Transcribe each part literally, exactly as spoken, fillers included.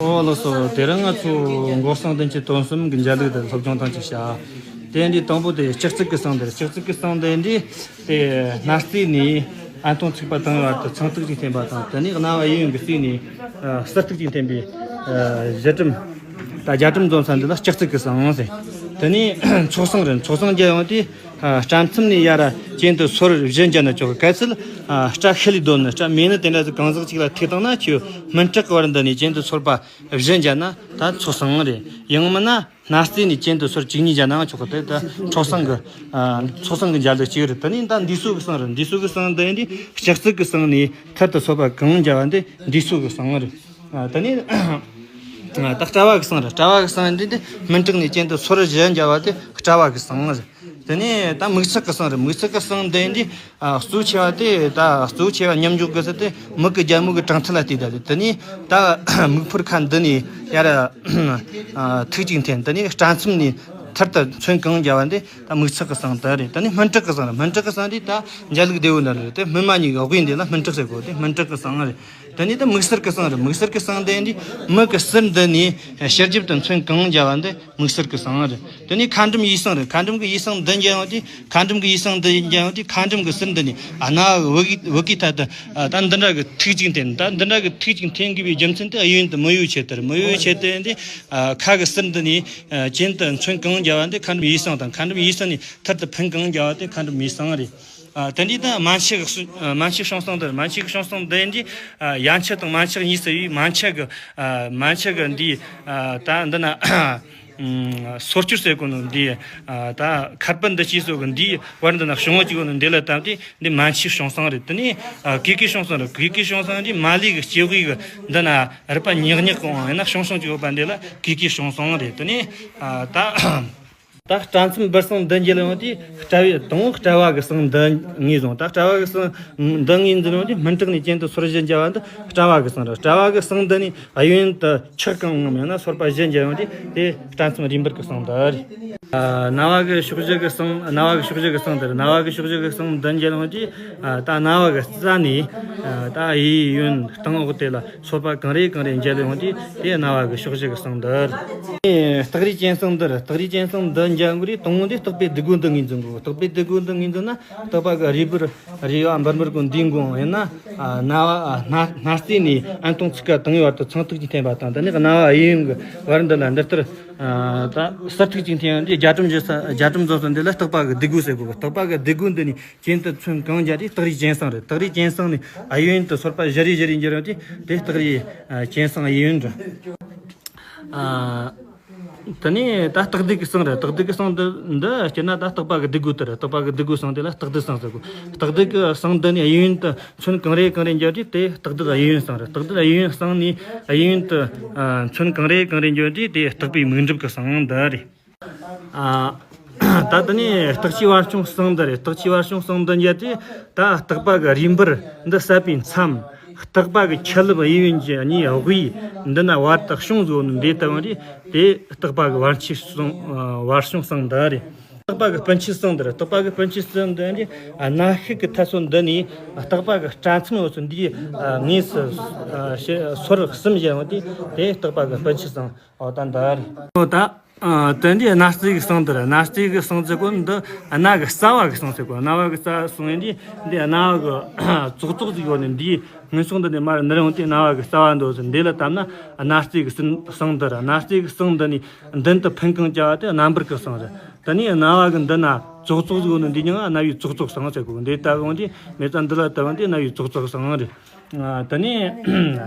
ཨོ་ལགས་སོ། དེ་རིང་ང་ཚོ་མགོ་གསུམ་བདུན་ཅུ་དོན་གསུམ་གྱི་འཇའ་ལུག་དེ་སློབ་སྦྱོང་སྟངས་ཅིག་བྱ། དེ་འདི་དང་པོ་དེ་ལྕགས་རྩིག་གི་གསང་དེ་རེད། ལྕགས་རྩིག་གི་གསང་དེ་འདི་དེ་སྣ་རྩེ་ནས་ཨན་སྟོང་ཚིགས་པ་དང་བར་དུ་ཚངས་ཐིག་ཅིག་འཐེན་པ་དང་། དེ་ནས་རྣ་བ་གཡས་གཡོན་གྱི་རྩེ་ནས་ཨ་གསེར་ཐིག་ཅིག་འཐེན་པའི་ཨ་གཞལ་གྲུབ་ད་རྒྱ་གྲམ་འཛོམས་ས་འདི་ལ་ལྕགས་རྩིག་གི་གསང་ཟེར། དེ་ནས་ཚོགས་གསང་རེད། ཚོགས་གསང་རྒྱག་ཡོང་དུས་ཨ་སྐྲ་མཚམས་ནས་ཡར་གྱེན་དུ་སོར་བཞི་འཇལ་ན་ཆོག། གལ་སྲིད་ཨ་སྐྲ་ཤི་ལས་གདོད་ནས་སྐྲ་མེད་ནི་དེ་འདྲ་ཟིག་གང་ཟག་ཅིག་ལ་ཐུག་བཏང་ན། ཁྱོད་སྨིན་དྲག་གི་བར་འདི་ནས་གྱེན་དུ་སོར་པ་བཞི་འཇལ་ན་ད་ཚོགས་གསང་རེད། ཡང་མིན་ན་སྣ་རྩེ་ནས་གྱེན་དུ་སོར་བཅུ་གཉིས་འཇལ་ནའང་ཆོག་གི། དེ་ད་ཚོགས་གསང་གི་ཨ་ཚོགས་གསང་གི་འཇའ་ལུག་གཅིག་རེད། དེ་ནས་ད་འདུས་སོ་གི་གསང་རེད། འདུས་སོ་གི་གསང་འདི་འདི་ལྕགས་རྩིག་གི་གསང་ནས་ཐུར་དུ་སོར་པ་གང་འཇལ་བ་འདི་འདུས་སོ་གི་གསང་རེད། ཨ་དེ་ནས་ཨ་ད་སྐྲ་བ་གི་གསང་རེད། སྐྲ་བ་གི་གསང་འདི་འདི་སྨིན་དྲག་ནས་གྱེན་དུ་སོར་བཞི་འཇལ་བ་དེ་སྐྲ་བ་གི་གསང་རེད། དེ་ནས་ད་མིག་ཚག་གི་གསང་རེད། མིག་ཚག་གི་གསང་འདི་འདི་ཨ་གཙོ་ཆེ་བ་དེ་ད་གཙོ་ཆེ་བ་མཉམ་འཇོག་དགོས་ས་དེ་མིག་གི་རྒྱལ་མོ་གི་དྲང་ཐད་ལ་བལྟས་ད་རེད། དེ་ནས་ད་མིག་ཕོར་ཁ་འདི་ནས་ཡར་ཨ་ཐིག་ཅིག་འཐེན། དེ་ནས་སྐྲ་མཚམས་ནས་ཐུར་དུ་ཚོན་གང་རྒྱག་པ་འདི་ད་མིག་ཚག་གི་གསང་དེ་རེད། དེ་ནས་སྨིན་དྲག་གི་གསང་རེད། སྨིན་དྲག་གི་གསང་འདི་ད་འཇའ་ལུག་བདེ་བོ་འདྲ་རེད། དེ་སྨིན་མ་གཉིས་ཀྱི་དབུས་འདི་ལ་སྨིན་དྲག་ཟེར་གོ། དེ་སྨིན་དྲག་གི་གསང་རེད། དེ་ནས་ད་མིག་སེར་གི་གསང་རེད། མིག་སེར་གི་གསང་འདི་འདི་མིག་གི་སེར་འདི་ནས་ཕྱི་རྒྱབ་ཏུ་ཚོན་གང་རྒྱག་པ་འདི་མིག་སེར་གི་གསང་རེད། དེ་ནས་ཁ་འགྲམ་གཡས་གསང་རེད། ཁ་འགྲམ་གི་གཡས་གསང་འདི་འཇལ་ཡོང་དུས། ཁ་འགྲམ་གི་གཡས་གསང་འདི་འཇལ་ཡོང་དུས། ཁ་འགྲམ་གི་སེར་འདི་ནས་ཨ་རྣ་བ་གི་བུ་གའི་ཐད་དུ་ཨ་ད་འདི་འདྲ་གི་ཐིག་ཅིག་འཐེན། ད་འདི་འདྲ་གི་ཐིག་ཅིག་འཐེན་དགོས་པའི་རྒྱུ་མཚན་དེ་གཡས་གཡོན་དུ་མི་གཡོ་ཆེད་དུ་རེད། མི་གཡོ་ཆེད་དུ་འདི་ཨ་ཁ་གི་སེར་འདི་ནས་ཨ་གྱེན་དུ་ཚོན་གང་རྒྱག་པ་འདི་ཁ་འགྲམ་གཡས་གསང་དང་། ཁ་འགྲམ་གཡས་གསང་ནས་ཐུར་དུ་འཕེན་གང་རྒྱག་པ་དེ་ཁ་འགྲམ་གཡས་གསང་རེད། ཨ་དེ་འདྲའི་ད་མན་ཆད་ཀྱི་སྲུ་ཨ་མན་ཆད་གཤོང་གསང་དེ་རེད། མན་ཆད་ཀྱི་གཤོང་གསང་འདི་འདི་ཨ་ཡན་ཆད་དང་མན་ཆད་གཉིས་སུ་ཡོད། མན་ཆད་ཀྱི་ཨ་མན་ཆད་ཀྱི་འདི་ཨ་ད་འདི་ན་ཨ་སོར་སྐྱོར་ཟེར་གོ་ནོ་འདི་ཨ་ད་ཁ་སྤུ་འདི་ཅིག་སོགས་ཀྱི་འདིའི་བར་འདི་ན་གཤོང་བ་ཅིག་ཡོད་ནོ་འདི་ལ་བཏབ་སྟེ་འདི་མན་ཆད་གཤོང་གསང་རེད། དེ་ནས་ཨ་གུས་གུས་གཤོང་གསང་རེད། གུས་གུས་གཤོང་གསང་འདི་མ་ལུས་ཀྱི་སྤྱི་དབུས་ཀྱི་འདི་ན་རུས་པ་ཉག་ཉག་གི་ཡང་ན་གཤོང་གཤོང་ཅིག་ཡོད་པ་འདི་ལ་གུས་གུས་གཤོང་གསང་རེད། དེ་ནས་ཨ་ད། ད་སྐྲ་མཚམས་འབུར་གསང་འདི་འཇལ་ཡོང་དུས། སྐྲ་བའི་དང་པོ་སྐྲ་བ་གི་གསང་འདི་ངོས་བཟུང་། ད་སྐྲ་བ་གི་གསང་འདི་ངོས་འཛིན་ཡོང་དུས། སྨིན་དྲག་ནས་གྱེན་དུ་སོར་བཞི་འཇལ་བ་འདི་སྐྲ་བ་གི་གསང་རེད། སྐྲ་བ་གི་གསང་འདི་ནས་གཡས་གཡོན་དུ་ཆག་གང་ངམ་ཡང་ན་སོར་པ་བཞི་འཇལ་ཡོང་དུས། དེ་སྐྲ་མཚམས་རིམ་འབུར་གི་གསང་འདི་རེད། ཨ་རྣ་བ་གི་ཕྱོགས་བཞི་གི་གསང་། རྣ་བ་གི་ཕྱོགས་བཞི་གི་གསང་འདི་རེད། རྣ་བ་གི་ཕྱོགས་བཞི་གི་གསང་འདི་འཇལ་ཡོང་དུས། ཨ་ད་རྣ་བ་གི་རྩ་ནས་ཨ་ད་གཡས་གཡོན་སྟེང་འོག་དེ་ལ་སོར་པ་གང་རེ་གང་རེ་འཇལ་ཡོང་དུས། དེ་རྣ་བ་གི་ཕྱོགས་བཞི་གི་གསང་འདི་རེད། སྟག་རིས་གཅན་གསང་འདི་རེད། སྟག་རིས་གཅན་གསང་འདི་འཇལ་དགོས་རེད། དང་པོ་འདི་སྟག་པའི་སྡུག་གུ་འདི་ངོས་འཛིན་དགོས། སྟག་པའི་སྡུག་གུ་འདི་ངོས་འཛིན་ན། སྟག་པ་གི་རུས་སྦལ་རུས་པ་འབུར་འབུར་གི་འདིའི་མགོ་ཡང་ན་ཨ་རྣ་བ་ཨ་རྣ་རྣ་རྩེ་ནས་ཨན་སྟོང་ཚིགས་ཀ་དང་པོའི་བར་དུ་ཚངས་ཐིག་ཅིག་འཐེན་པ་དང་། དེ་ནས་རྣ་བ་གཡས་གཡོན་གྱི་བར་འདི་ལ་འདི་ལྟར་ཨ་ད་གསེར་ཐིག་ཅིག་འཐེན་ཡོང་དུས། རྒྱ་གྲམ་བཞི་ས་རྒྱ་གྲམ་འཛོམས་ས་འདི་ལ་སྟག་པ་གི་སྡུག་གུ་ཟེར་གོ། སྟག་པ་གི་སྡུག་གུ་འདི་ནས་གྱེན་དུ་ཚོན་གང་རྒྱག་དུས་སྟག་རིས་གཅན་གསང་རེད། སྟག་རིས་གཅན་གསང་ནས་གཡས་གཡོན་དུ་སོར་པ་བཞི་རེ་བཞི་རེ་འཇལ་ཡོང་དུས། དེ་སྟག་རིས་ཨ་གཅན་གསང་གཡས་གཡོན་རེད། ཨ་དེ་ནས་ད་སྟག་སྡུག་གི་གསང་རེད། སྟག་སྡུག་གི་གསང་འདི་འདི་སྤྱིར་ན་ད་སྟག་པ་གི་སྡུག་གུ་དེ་རེད། སྟག་པ་གི་སྡུག་གུ་གསང་དེ་ལ་སྟག་སྡུག་གསང་ཟེར་གོ། སྟག་སྡུག་གི་གསང་འདི་ནས་གཡས་གཡོན་དུ་ཚོན་གང་རེ་གང་རེ་འཇལ་དུས། དེ་སྟག་སྡུག་གཡས་གཡོན་གསང་རེད། སྟག་སྡུག་གཡས་གཡོན་གསང་ནས་གཡས་གཡོན་དུ་ཨ་ཚོན་གང་རེ་གང་རེ་འཇལ་དུས། དེ་སྟག་པའི་མིག་འགྲིབ་གི་གསང་འདི་རེད། ཨ་ད་དེ་ནས་སྟག་ཆུའི་བར་གཤོང་གསང་འདི་རེད། སྟག་ཆུའི་བར་གཤོང་གསང་འདི་འཇལ་དུས། ད་སྟག་པ་གི་རུས་སྦལ་འདི་ཟད་པའི་མཚམས། སྟག་པ་གི་ཆུ་ལུད་གཡས་གཡོན་གྱི་གཉིས་དབུས་འདི་ན་བར་དུ་གཤོང་བཟོ་ནི་འདི་ལྟ་བུ་རེད། དེ་སྟག་པ་གི་བར་ཆུ་གསང་བར་གཤོང་གསང་འདི་རེད། སྟག་པ་གི་སྤུན་མཆེད་གསང་འདི་རེད། སྟག་པ་གི་སྤུན་མཆེད་གསང་འདི་འདི་རྣ་ཤུགས་ཀྱི་ཐད་ཚོ་འདི་ནས་སྟག་པ་གི་སྐྲ་མཚམས་ཡོད་ཚོ་འདིའི་ངོས་སུ་སོར་གསུམ་བཞག་ཡོང་དུས། དེ་སྟག་པ་གི་སྤུན་མཆེད་གསང་། ཨོ་ད་འདི་རེད། ཨོ་ད། ཨ་དེ་འདི་རྣ་རྩེ་གི་གསང་འདི་རེད། རྣ་རྩེ་གི་གསང་ཟེར་གོ་འདི་རྣ་གི་རྩ་བ་གི་གསང་ཟེར་གོ། རྣ་བ་གི་རྩ་གསང་ཡིན་དུས། འདི་རྣ་བ་གི་ཙོག་ཙོག་ཟིག་ཡོད་ནི་འདིའི་ངན་སོང་འདི་ནས་མར་ནུར་ཡོང་དུས། རྣ་བ་གི་རྩ་བ་འདི་ཟེར་འདི་ལ་བཏབ་ན་རྣ་རྩེ་གི་གསང་འདི་རེད། རྣ་རྩེ་གི་གསང་འདི་ནས་མདུན་དུ་འཕེན་གང་བྱ་བ་དེ་རྣ་འབུར་གི་གསང་རེད། དེ་ནས་རྣ་བ་གི་འདི་ན་ཙོག་ཙོག་ཟིག་ཡོད་ནི་འདི་མྱིང་ང་རྣ་བའི་ཙོག་ཙོག་གསང་ཟེར་གོ། འདི་ལྟ་བུ་འདི་མེ་བཙའ་འདི་ལ་བཏབ་འདི་རྣ་བའི་ཙོག་ཙོག་གསང་རེད། ཨ་དེ་ནས་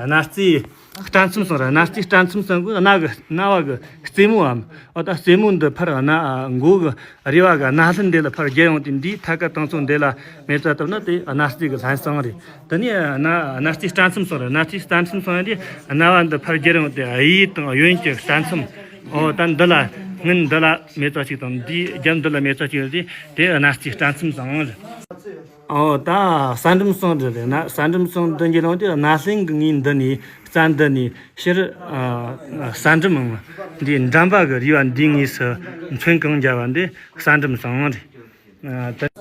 རྣ་རྩེ་སྐྲ་མཚམས་གསང་རེད། རྣ་རྩེ་སྐྲ་མཚམས་གསང་གི་རྣ་གི་རྣ་བ་གི་རྩེ་མོའམ། ཨོ་ད་རྩེ་མོ་འདི་ཕར་རྣ་མགོ་གི་རེ་བ་གི་རྣ་ལྷན་འདི་ལ་ཕར་བརྒྱུད་ཡོང་དུས། འདིའི་ཐད་ཀ་དང་ཚོ་འདི་ལ་མེ་བཙའ་བཏབ་ན་དེ་རྣ་རྩེ་གི་ལྷན་གསང་རེད། དེ་ནས་རྣ་རྣ་རྩེ་སྐྲ་མཚམས་གསང་རེད། རྣ་རྩེ་སྐྲ་མཚམས་གསང་ཡིན་དུས་རྣ་བ་འདི་ཕར་བརྒྱུད་ཡོང་དུས། གཡས་དང་གཡོན་གྱི་སྐྲ་མཚམས། ཨོ་ད་འདི་ལ་སྔུན་འདི་ལ་མེ་བཙའ་གཅིག་དང་། འདིའི་རྒྱབ་འདི་ལ་མེ་བཙའ་གཅིག་ཡོད་དུས། དེ་རྣ་རྩེ་སྐྲ་མཚམས་གསང་རེད། ཨོ་ད་ས་འགྲམ་གསང་འདི་རེད། ན་ས་འགྲམ་གསང་འདི་འགྱེལ་ཡོང་དུས། རྣ་ལྷན་གི་ངོས་འདི་ནས་རྩ་འདི་ནས་ཕྱིར་ཨ་ས་འགྲམ་འང་འདི་འགྲམ་པ་གི་རེ་བ་འདིའི་ངོས་སུ་མཚོན་གང་བརྒྱབ་པ་འདི་ས་འགྲམ་གསང་རེད། ཨ་ད་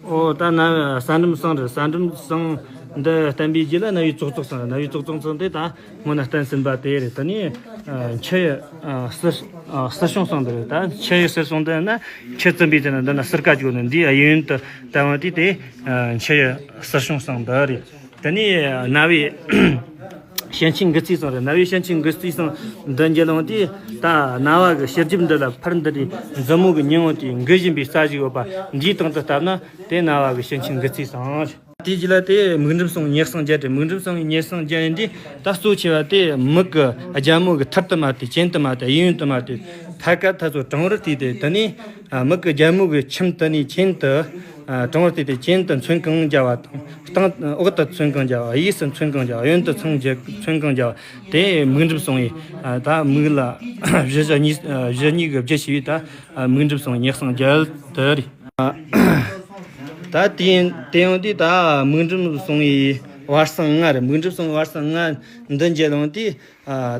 ཨོ་ད་ན་ས་འགྲམ་གསང་རེད། ས་འགྲམ་གསང་ འདི་བསྟན་པའི་རྒྱུད་ལ་རྣ་བའི་ཙོག་ཙོག་ཚང་། རྣ་བའི་ཙོག་ཙོག་ཚང་དེ་ད་སྔོན་ན་བསྟན་ཟིན་པ་དེ་རེད། དེ་ནས་ཨ་མཆུ་ཡི་ཨ་ཟུར་ཨ་ཟུར་བྱུང་གསུང་འདི་རེད། ད་མཆུ་ཡི་ཟུར་བྱུང་འདི་ན་མཆུ་བཙུམ་པའི་དེ་ན་འདི་ན་ཟུར་ཀ་བརྗོད་ནས། འདི་གཡས་གཡོན་དུ་བལྟས་པ་དེ་དེ་ཨ་མཆུ་ཡི་ཟུར་བྱུང་གསུང་འདི་རེད། དེ་ནས་རྣ་བའི་ཞན་ཆེན་འགུལ་རྩིས་གསུང་རེད། རྣ་བའི་ཞན་ཆེན་འགུལ་རྩིས་གསུང་འདི་འགྱེལ་ལོང་དེ་ད་རྣ་བ་གི་ཕྱི་རྒྱབ་འདི་ལ་ཕར་འདི་རེད། མཛུབ་མོ་གི་སྙིང་པོ་དེ་འགུལ་བཞིན་པའི་རྩ་ཞིག་ཡོད་པ་འདིའི་སྟེང་དུ་བཏབ་ན་དེ་རྣ་བ་གི་ཞན་ཆེན་འགུལ་རྩིས་གསུང་རེད། དེའི་རྗེས་ལ་དེ་མིག་འགྲམ་གསུང་ངེར་གསང་བརྒྱད་རེད། མིག་འགྲམ་གསུང་ངེར་གསང་བརྒྱད་ཡིན་དུས་ད་གཙོ་ཆེ་བ་དེ་མིག་གི་རྒྱལ་མོ་གི་ཐུར་དུ་མ་བལྟས། གྱེན་དུ་མ་བལྟས། གཡས་གཡོན་དུ་མ་བལྟས། ཐད་ཀར་ཐག་ཚོ་དྲང་བར་བལྟས་ཏེ། དེ་ནས་ཨ་མིག་གི་རྒྱལ་མོ་གི་ཁྱིམ་དེ་ནས་གྱེན་དུ་ཨ་དྲང་བར་བལྟས་ཏེ། གྱེན་དུ་མཚོན་གང་རྒྱག་པ་དང་། སྟེང་འོག་ཏུ་མཚོན་གང་རྒྱག་པ། གཡས་སུ་མཚོན་གང་རྒྱག་པ། གཡོན་དུ་མཚོན་རྒྱག་མཚོན་གང་རྒྱག་པ། དེ་མིག་འགྲམ་གསུང་ཡིན། ཨ་ད་མིག་ལ་བཞི་བཞི་གཉིས་ཨ་བཞི་གཉིས་ཀྱི་རྒྱུ་བྱས་པས་ད་ཨ་མིག་འགྲམ་གསུང་ངེར་གསང་བརྒྱད་དེ་རེད། ད་དེ་ཡིན་དེ་ཡང་དེ་ད་མིག་འགྲམ་གསུང་ཡི་བར་གསེང་ལྔ་རེད། མིག་འགྲམ་གསུང་བར་གསེང་ལྔ་འདི་འགྱེལ་ལོང་དེ་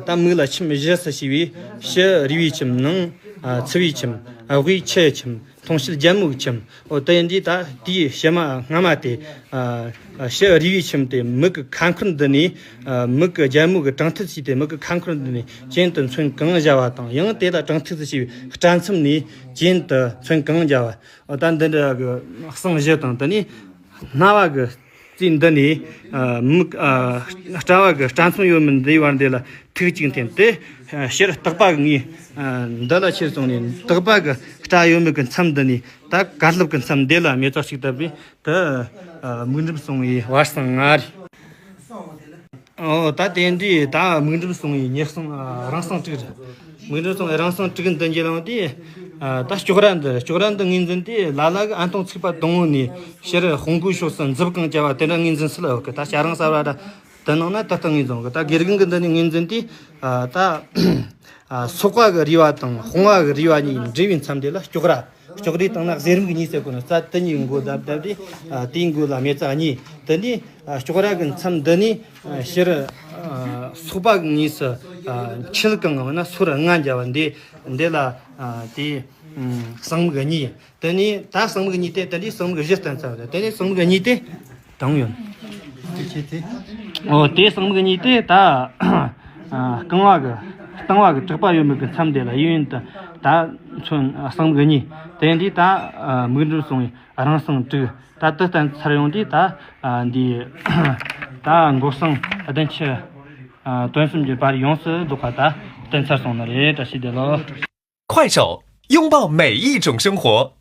ད་མིག་ལ་ཁྱིམ་བཞི་སུ་ཕྱེ་བས། ཕྱི་རུས་པའི་ཁྱིམ། ནང་ཨ་ཚིལ་བུའི་ཁྱིམ། ཨ་དབུས་མཆུ་ཡི་ཁྱིམ། འཐུང་བྱེད་རྒྱལ་མོ་གི་ཁྱིམ། འོ་དེ་ཡིན་དུས་ད་དེའི་ཕྱི་མ་སྔ་མ་དེ་ཨ་ཕྱི་རུས་པའི་ཁྱིམ་དེ་མིག་གི་ཁ་འཁོར་འདི་ནས་ཨ་མིག་གི་རྒྱལ་མོ་གི་དྲང་ཐད་བྱས་ཏེ། མིག་གི་ཁ་འཁོར་འདི་ནས་གྱེན་དུ་མཚོན་གང་བཞག་པ་དང་། ཡང་དེ་ལ་དྲང་ཐད་བྱས་པའི་སྐྲ་མཚམས་ནས་གྱེན་དུ་མཚོན་གང་བཞག་པ། འོ་ད་འདི་འདྲ་གི་གསང་བཞི་དང་། དེ་ནས་རྣ་བ་གི་རྩེ་འདི་ནས་ཨ་མིག་ཨ་སྐྲ་བ་གི་སྐྲ་མཚམས་ཡོད་མེད་འདིའི་བར་འདི་ལ་ཐིག་གཅིག་འཐེན་ཏེ། ཨ་ཕྱིར་ལྟག་པ་གི་ངོས་ཨ་འདི་ལ་ཁྱེར་སོང་ནས། ལྟག་པ་གི་སྐྲ་ཡོད་མེད་གི་མཚམས་འདི་ནས་ད་གར་ལེབ་གི་མཚམས་འདི་ལ་མེ་ཏོག་གཅིག་བཏབ་པས། ད་ཨ་མིག་འགྲམ་གསུང་ཡི་བར་གསེང་ལྔ་རེད། ཨོ་ད་དེ་འདྲའི་ད་མིག་འགྲམ་གསུང་ཡི་ངེར་གསང་ཨ་རང་གསང་དྲུག་རེད། མིག་འགྲམ་གསུང་ཡི་རང་གསང་དྲུག་འདི་འགྱེལ་ལོང་དེ་ཨ་ད་ཅོག་ར་འདི། ཅོག་ར་འདི་ངོས་འཛིན་དུས་ལ་ལ་གི་ཨ་མཐོང་ཚིག་པ་དང་པོ་ནས་ཕྱིར་དཔུང་པའི་ཕྱོགས་སུ་མཛུབ་གང་བཅའ་བ་དེ་འདྲ་ངོས་འཛིན་སྲིད་ལ་ཡོད་གི། ད་བྱ་རང་གསར་བ་འདྲ་དེ་ནང་ན་ད་ལྟ་ངོས་འཛིན་གི། ད་དགེ་རྒན་གི་འདི་ནས་ངོས་འཛིན་དུས་ཨ་ད་ཨ་སོག་པ་གི་རུས་པ་དང་དཔུང་པ་གི་རུས་པ་གཉིས་འབྲེལ་བའི་མཚམས་དེ་ལ་ཅོག་ར། ཅོག་རའི་སྟེང་ན་གཟེར་མིག་གཉིས་ཟེར་གོ་ནོ། རྩ་དེ་གཉིས་མགོ་བརྡབ་བརྡབ་དུས་ཨ་དེའི་མགོ་ལ་མེ་བཙའ་གཉིས། དེ་ནས་ཨ་ཅོག་ར་གི་མཚམས་འདི་ནས་ཨ་ཕྱིར་ཨ་སོག་པ་གི་ངོས་སུ་ཨ་འཁྱིལ་གང་། འོ་ན་སོར་ལྔ་བརྒྱབ་པ་འདི། འདི་ལ་ཨ་དེ་ཨ་གསང་མིག་གཉིས། དེ་ནས་ད་གསང་མིག་གཉིས་དེ། དེ་ནས་གསང་མིག་བཞི་བསྟན་ཚར་བ་རེད། དེ་ནས་གསང་མིག་གཉིས་དེ་དང་ཡོད། འོ་དེ་གསང་མིག་གཉིས་དེ་ད་ཨ་རྐང་བ་གི་རྐང་བ་གི་དྲེག་པ་ཡོད་མེད་གི་མཚམས་དེ་ལ་གཡས་གཡོན་དུ་ད་མཚོན། ཨ་གསང་མིག་གཉིས་དེ་འདི་ད་ཨ་མིག་འགྲམ་གསུང་ཡི་རང་གསང་དྲུག་ད་དེ་བསྟན་ཚར་ཡོང་དུས། ད་ཨ་འདི་ད་མགོ་གསང་བདུན་མཆུ་ཨ་དོན་གསུམ་གྱི་བར་ཡོངས་སུ་རྫོགས་པ་ད་བསྟན་ཚར་སོང་ནི་རེད། བཀྲ་ཤིས་བདེ་ལེགས། 快手，拥抱每一种生活。